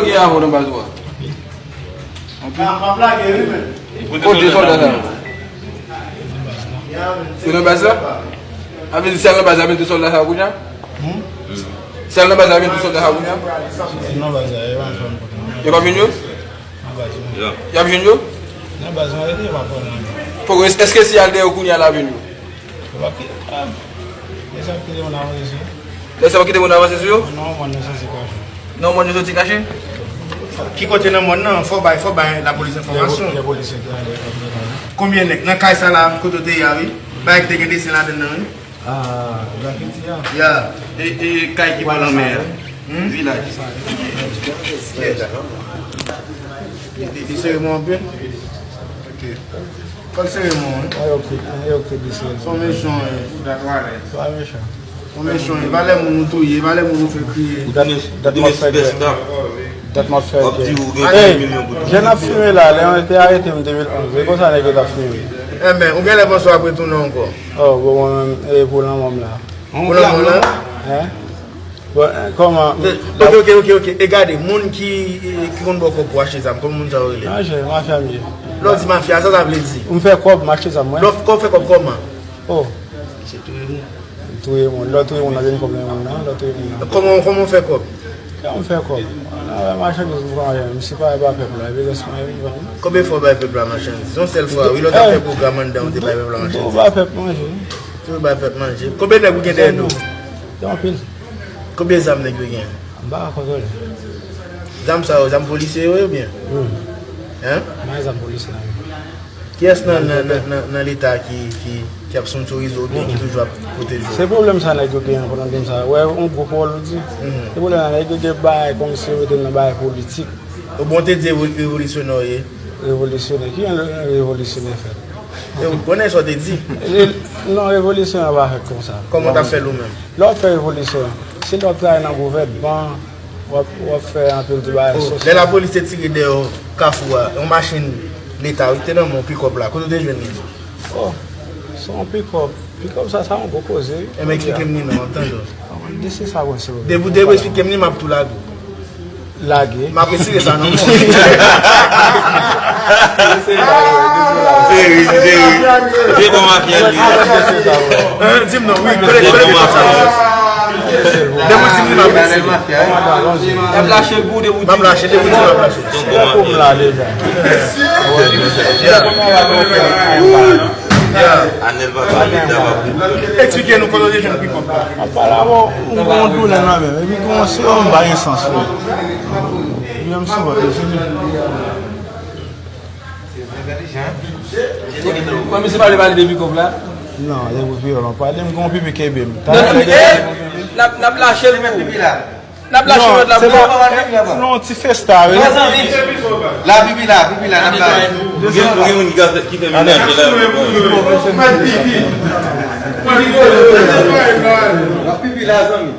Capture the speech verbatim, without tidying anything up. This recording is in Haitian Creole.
Gen avè w nan baz ou a? Anpil. Kote sòlda sa yo? Yo nan baz la? Sa vle di sèl nan baz la vin tou sòlda sa yo kounye a? Sèl nan baz la vin tou sòlda sa yo kounye a? Nan baz la, yo pa vin fè anpòt non. Yo pa vin yo? Nan baz la. Y ap jwenn yo? Nan baz la, yo pa fè anyen. Poko, èske si y al dèyè yo kounye a la vin yo? Yo pa ki, ah, e sa ki te moun avanse sou yo? Lè sa yo kite moun avanse sou yo? Non, mòn yo soti kache. Non, mòn yo soti kache? Ki kote nan mòn nan? Fò bay, fò bay lapolis enfòmasyon. Lè polisye ki ale. Konbyen nèg? Nan kay sa la, kote w te ye a, wi. Bagay ki te gen desen ladann nan, wi. Ah, Grafiti a. Ya, e, e kay ki bò lanmè a. Hmm? Vilaj. Li, li, li sere mwen anpil. Ok. Fòk sere mwen, wi. Ay, ok, ay, ok, disi. Son mechan, wi. Pa mechan. Son mechan, wi. Valè moun ou touye, valè moun ou fè kriye. Dat, dat m ap fè djè. Dat m ap fè djè. Ey, jèn ap fimen la, lè yo te arete m de mil onz, e konsa nèg yo t ap fimen. Enben, ou genlè panse w ap retounen ankò. Oh, bon, mwen menm, e pou lanmò m la. Pou lanmò w la? Hein? Bon, eh, kòman? Ok, ok, ok, ok. E gade, moun ki, ki konn ba w kòb pou achte zam, kòman moun sa yo rele? Manje, mafya m ye. Lè w di mafya, sa sa vle di? M fè kòb, m achte zam, mwen. Lè w fè kòb kòman? Oh. Se touye moun. Touye moun. Lè w touye moun, w ap jwenn kòb nan men moun nan, lè w touye moun nan. Kòman, kòman w fè kòb? Kòman m fè kòb? Nan, wè machandiz m pran, m si pa bay pèp la, epi rès mwen, epi vann. Konbyen fwa w bay pèp la machandiz? Yon sèl fwa, wi, lè w t ap fè pwogram anndan, w te bay pèp la machandiz. Toujou bay pèp manje. Toujou bay pèp manje. Konbyen nèg ou gen dèyè do w? Gen anpil. Konbyen zam nèg yo gen? M pa ka kontwole. Zam sa yo, zam polisye yo ye oubyen? Wi. Hein? M pa gen zam polisye nan men m. Kiyès nan, nan, nan, nan, nan Leta ki, ki, ki ap sponsorize w oubyen ki toujou ap pwoteje w? Se pwoblèm sa nèg yo genyen pou nan dènye sa. Wè, yon gwoup wòl ou di. Se pwoblèm sa nèg yo gen bagay kòmsi yo mete l nan bagay politik. Ou bon te di revo-, revolisyonè w ye? Revolisyonè? Ki jan revolisyonè fèt? E ou konnen sa w te di? Non, revolisyonè pa fèt konsa. Kòman w t ap fè l ou menm? Lè w ap fè revolisyon, se lè w ap travay nan gouvènman, w ap, w ap fè anpil ti bagay sosyal. Lè lapolis te tire dèyè w Kafou a, yon machin Leta wi ki te nan men w, pikòp la, kote w te jwenn li? Oh, se yon pikòp. Pikòp sa, sa yon gwo koze wi. Enben, eksplike m li non, m ap tande w. Desi sa konn se. Depi w, depi w eksplike m li, m ap tou lage w. Lage. M ap retire sa nan men w. Seri, seri. Vye bon mafya li. Hein, di m non, wi. Vye bon mafya li. Depi w di m li, m ap retire. M ap lache l pou ou, depi w di m. M ap lache, depi w di m, m ap lache. Se pou m la deja. Yeah. Anèl papa, Leta pa pou. Eksplike nou kote w te jwenn pikòp la. Apa la, bon, m gen yon doulè nan men m. Epi gen yon serum, m pa gen sans, wi. Menm sou vant, li fini. Kòm misye pa vle pale de pikòp la? Non, se pou vyolan. Pale, m gen yon pipi kenbe m. Non, eh, n ap, n ap lache l pou ou. N ap lache lòt la pou ou. Non, ti festa, wi. La pipi la, pipi la, n ap la. Ou gen, ou gen moun ki ka fè, ki fè menaj la. La pipi la, zanmi.